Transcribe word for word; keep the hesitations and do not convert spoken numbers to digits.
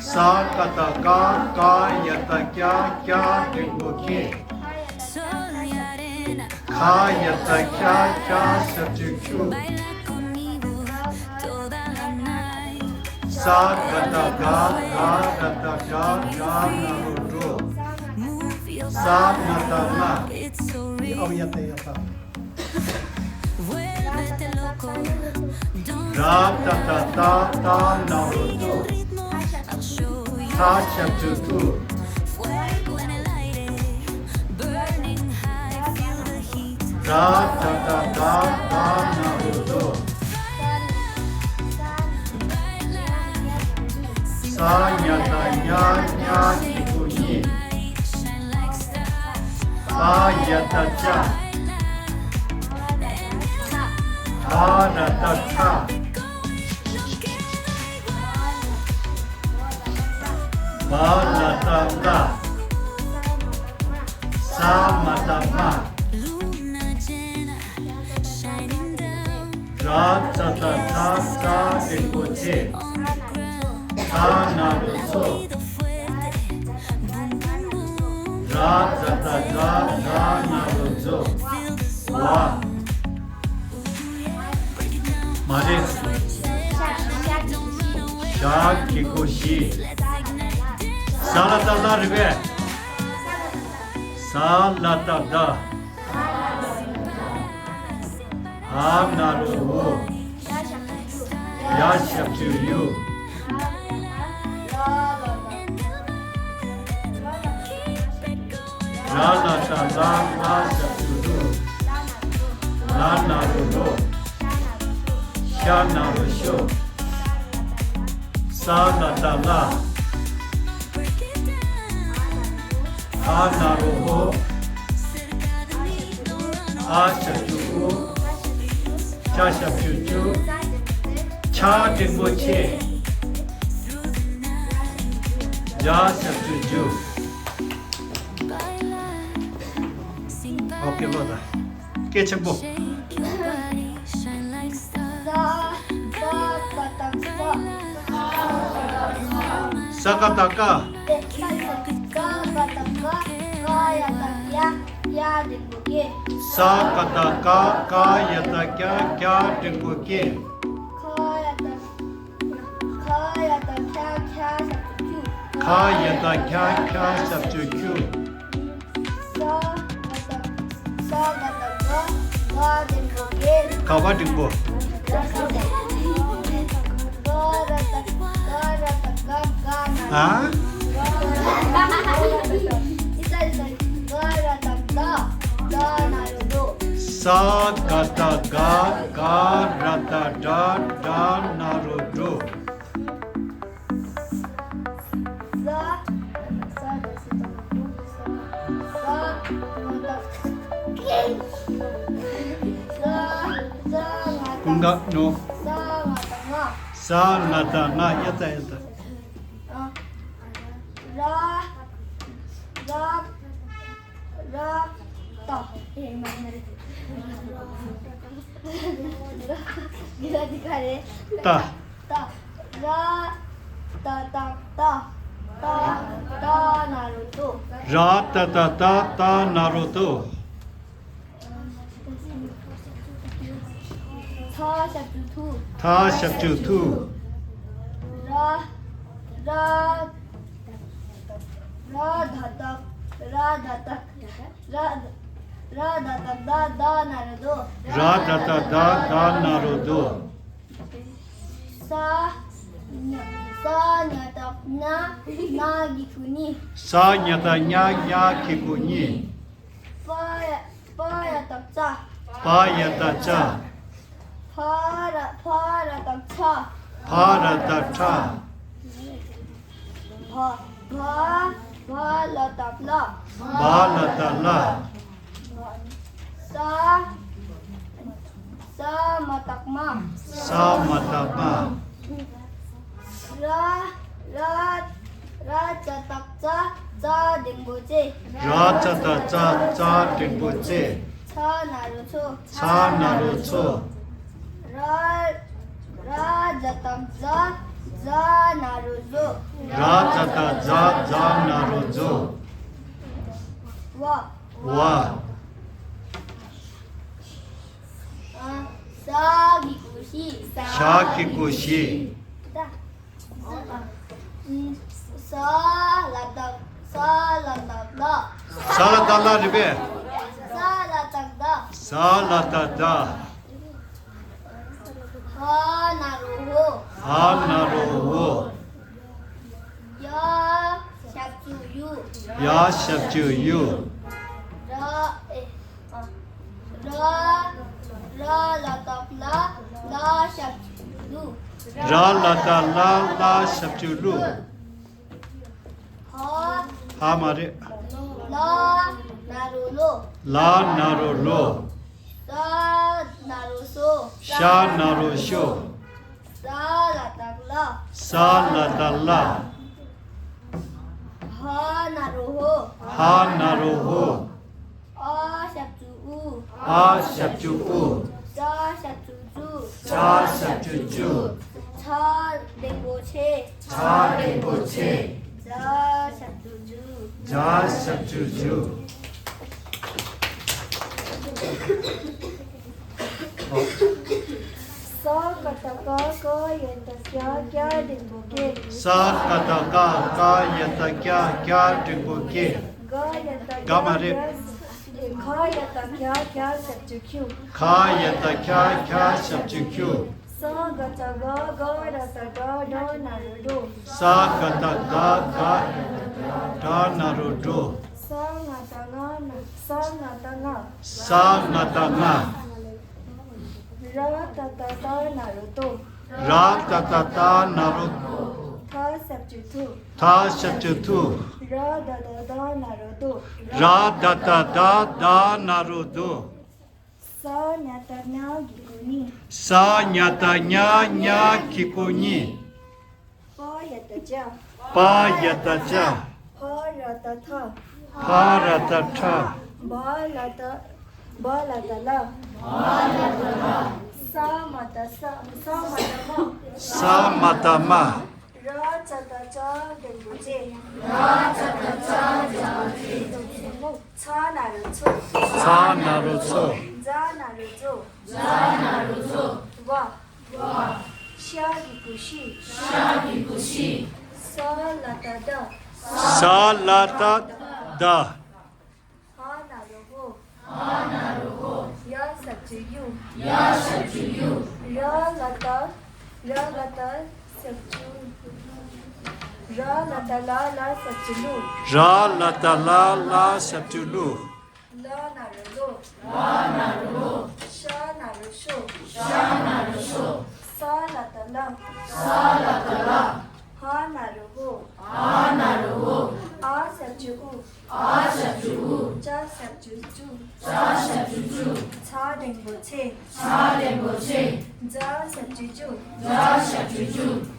ས་ཀ་བཏགས་སྐ། སྐ་ཡ་བཏགས་སྐྱ། སྐྱ་འགྲེང་བུ་སྐྱེ། ཁ་ཡ་བཏགས་ཁྱ། ཁྱ་ཞབས་ཀྱུ་ཁྱུ། ས་ག་བཏགས་སྒ། སྒ་ར་བཏགས་སྒྲ། སྒྲ་ན་རོ་སྒྲོ། ས་ན་བཏགས་སྣ། ཨའོ་ཡ་བཏགས་ཡ་བཏགས། ར་ཏ་བཏགས་རྟ། རྟ་ན་རོ་རྟོ། ཐ་ཞབས་ཀྱུ་ཐུ། ར་ཏ་བཏགས་རྟ། རྟ་ན་རོ་རྟོ། ས་ཉ་བཏགས་སྙ། སྙ་འགྲེང་བུ་སྙེ། པ་ཡ་བཏགས་པྱ། པ་ར་བཏགས་པྲ། པ་ལ་བཏགས་པླ། ས་མ་བཏགས་སྨ། ར་ཙ་བཏགས་རྩ། རྩ་འགྲེང་བུ་རྩེ། རྩ་ན་རོ་རྩོ། ར་ཛ་བཏགས་ཛ། ཛ་ན་རོ་ཛོ། ཝ། མ་རེད། ཞ་འགྲེང་བུ་ཞི། ས་ལ་བཏགས་སླ་རེད་པས། ས་ལ་བཏགས་སླ། འ་ན་རོ་འུ། ཡ་ཞབས་ཀྱུ་ཡུ། ར་ལ་བཏགས་རླ། རླ་ཞབས་ཀྱུ་རླུ། ར་ན་རོ་རོ། ཤ་ན་རོ་ཤོ། ས་ལ་བཏགས་སླ། འ་ན་རོ་འོ། འ་ཞབས་ཀྱུ་འུ། ཅ་ཞབས་ཀྱུ་ཅུ། ཆ་འགྲེང་བུ་ཆེ། ཇ་ཞབས་ཀྱུ་ཇུ། ཨོ་ཀེ་ལོ་ད། སྐད་ཆེན་པོ། ས་ས་ག་བཏགས་སྐ། ས་ག་བཏགས་སྐ། སྐ་ཡ་བཏགས་སྐྱ། སྐྱ་འགྲེང་བུ་སྐྱེ། ས་ག་བཏགས་སྐ། སྐ་ཡ་བཏགས་སྐྱ། སྐྱ་འགྲེང་བུ་སྐྱེ། ཁ་ཡ་བཏགས་ཁ་ཡ་བཏགས་ཁྱ། ཁྱ་ཞབས་ཀྱུ་ཁྱུ། ཁ་ཡ་བཏགས་ཁྱ། ཁྱ་ཞབས་ཀྱུ་ཁྱུ། ས་ག་བཏགས་ས་ག་བཏགས་སྒ། སྒ་འགྲེང་བུ་སྒེ། ག་བ་འགྲེང་བུ། སྒ་ར་བཏགས་སྒ། ར་བཏགས་སྒ། སྒ་ན་རོ། ཨ། སྒ་ར་བཏགས་སྒྲ། སྒྲ་ན་རོ་སྒྲོ། ས་ག་བཏགས་སྒ། སྒ་ར་བཏགས་སྒྲ། སྒྲ་ན་རོ་སྒྲོ། ས། ས་ས་ས་ས་ང་ད། ས་ས་ང་ད། ཀུན་དགའ་ནོ། ས་ང་ད་ང་། ས་ང་ད་ང་། ཡ་ད་ཡ་ད། ཨ། ར་ར་ར་ད། ཨེ་མ་མ་རེད། ར་འདི་ག་རེད། ད། ད། ར་ཏ་བཏགས་རྟ། རྟ་རྟ་ན་རོ་རྟོ། ར་ཏ་བཏགས་རྟ། རྟ་ན་རོ་རྟོ། ཐ་ཞབས་ཀྱུ་ཐུ། ཐ་ཞབས་ཀྱུ་ཐུ། ར་ར་ར་ད་བཏགས་ར་ད་བཏགས་ར་ར་ད་བཏགས་རྡ། རྡ་ན་རོ་རྡོ། ར་ད་བཏགས་རྡ། རྡ་ན་རོ་རྡོ། ས། ས་ཉ་བཏགས་སྙ། སྙ་གི་གུ་སྙི། ས་ཉ་བཏགས་སྙ། སྙ་གི་གུ་སྙི། པ་ཡ། པ་ཡ་བཏགས་པྱ། པ་ཡ་བཏགས་པྱ། ཕ་ར། ཕ་ར་བཏགས་ཕྲ། ཕ་ར་བཏགས་ཕྲ། བ། བ། བ་ལ་བཏགས་བླ། བ་ལ་བཏགས་བླ། ས། ས་མ་བཏགས་སྨ། ས་མ་བཏགས་སྨ། ར། ར། ར་ཙ་བཏགས་རྩ། རྩ་འགྲེང་བུ་རྩེ། ར་ཙ་བཏགས་རྩ། རྩ་འགྲེང་བུ་རྩེ། ཚ་ན་རོ་ཚོ། ཚ་ན་རོ་ཚོ། ར། ར་ཛ་བཏགས་རྫ། ཛ་ན་རོ་ཛོ། ར་ད་བཏགས་རྡ། རྫ་ན་རོ་རྫོ། ཝ། ཝ། ཨ། ཤ་གི་གུ་ཤི། ཤ་གི་གུ་ཤི། ད། ཨ། ས་ལ་བཏགས་ས། ལ་བཏགས་སླ། ས་ལ་བཏགས་སླ་རེད་པས། ས་ལ་བཏགས་སྡ། ས་ལ་བཏགས་སྡ། ཧ་ན་རོ་ཧོ། ཧ་ན་རོ་ཧོ། ཡ་ཞབས་ཀྱུ་ཡུ། ཡ་ཞབས་ཀྱུ་ཡུ། ར། ཨེ། ཨ། ར། ར་ལ་བཏགས་རླ། རླ་ཞབས་ཀྱུ་རླུ། ར་ལ་བཏགས་རླ། རླ་ཞབས་ཀྱུ་རླུ། ཧ། ཧ་མ་རེད། ལ་ན་རོ་ལོ། ལ་ན་རོ་ལོ། ཤ་ན་རོ་ཤོ། ཤ་ན་རོ་ཤོ། ས་ལ་བཏགས་སླ། ས་ལ་བཏགས་སླ། ཧ་ན་རོ་ཧོ། ཧ་ན་རོ་ཧོ། ཨ་ཞབས་ཀྱུ་ཨུ། ཨ་ཞབས་ཀྱུ་ཨུ། ཙ་ཞབས་ཀྱུ་ཙུ། ཙ་ཞབས་ཀྱུ་ཙུ། ཆ་འགྲེང་བུ་ཆེ། ཆ་འགྲེང་བུ་ཆེ། ཇ་ཞབས་ཀྱུ་ཇུ། ཇ་ཞབས་ཀྱུ་ཇུ། ས་ཀ་བཏགས་སྐ། སྐ་ཡ་བཏགས་སྐྱ། སྐྱ་འགྲེང་བུ་སྐྱེ། ས་ཀ་བཏགས་སྐ། སྐ་ཡ་བཏགས་སྐྱ། སྐྱ་འགྲེང་བུ་སྐྱེ། ག་ཡ་བཏགས་ག་མ་རེད། ཁ་ཡ་བཏགས་ཁྱ། ཁྱ་ཞབས་ཀྱུ་ཁྱུ། ཁ་ཡ་བཏགས་ཁྱ། ཁྱ་ཞབས་ཀྱུ་ཁྱུ། ས་ག་བཏགས་སྒ། སྒ་ར་བཏགས་སྒྲ། སྒྲ་ན་རོ་སྒྲོ། ས་ག་བཏགས་སྒ། སྒ་ར་བཏགས་སྒྲ། སྒྲ་ན་རོ་སྒྲོ། ས་ང་བཏགས་སྔ། ས་ང་བཏགས་སྔ། ས་ང་བཏགས་སྔ། ར་ད་བཏགས་རྡ། ན་རོ་རྡོ། ར་ད་བཏགས་རྡ། ན་རོ་རྡོ། ཐ་ཞབས་ཀྱུ་ཐུ། ཐ་ཞབས་ཀྱུ་ཐུ། ར་ད་བཏགས་རྡ། ན་རོ་རྡོ། ར་ད་བཏགས་རྡ། རྡ་ན་རོ་རྡོ། ས་ཉ་བཏགས་སྙ། གི་གུ་གཉི། ས་ཉ་བཏགས་སྙ། སྙ་གི་གུ་གཉི། པ་ཡ་བཏགས་པྱ། པ་ཡ་བཏགས་པྱ། བ་ར་བཏགས་བྲ། བ་ར་བཏགས་བྲ། བ་ལ་བཏགས། བ་ལ་བཏགས་བླ། ས་མ་བཏགས་སྲ། ས་མ་བཏགས་སྲ། ས་མ་བཏགས་སྲ། ར་ཙ་བཏགས་རྩ། འགྲེང་བུ་རྩེ། ར་ཙ་བཏགས་རྩ། འགྲེང་བུ་རྩེ། ཚ་ན་རོ་ཚོ། ཚ་ན་རོ་ཚོ། ཛ་ན་རོ་ཛོ། ཛ་ན་རོ་ཛོ། ཝ། ཝ། ཤ་གི་གུ་ཤི། ཤ་གི་གུ་ཤི། ས་ལ་བཏགས་སྡ། ས་ལ་བཏགས་སྡ། ཧ་ན་རོ་ཧོ། ཧ་ན་རོ་ཧོ། ཡ་ཞབས་ཀྱུ་ཡུ། ཡ་ཞབས་ཀྱུ་ཡུ། ར་ལ་བཏགས། ར་ལ་བཏགས་ཞབས་ཀྱུ། ར་ལ་བཏགས་རླ། རླ་ཞབས་ཀྱུ་རླུ། ར་ལ་བཏགས་རླ། རླ་ཞབས་ཀྱུ་རླུ། ལ་ན་རོ་ལོ། ལ་ན་རོ་ལོ། ཤ་ན་རོ་ཤོ། ཤ་ན་རོ་ཤོ། ས་ལ་བཏགས་སླ། ས་ལ་བཏགས་སླ། ཧ་ན་རོ་ཧོ། ཧ་ན་རོ་ཧོ། ཨ་ཞབས་ཀྱུ་ཨུ། ཨ་ཞབས་ཀྱུ་ཨུ། ཅ་ཞབས་ཀྱུ་ཅུ། ཅ་ཞབས་ཀྱུ་ཅུ། ཚ་འགྲེང་བུ་ཚེ། ཚ་འགྲེང་བུ་ཚེ། ཛ་ཞབས་ཀྱུ་ཛུ། ཛ་ཞབས་ཀྱུ་ཛུ།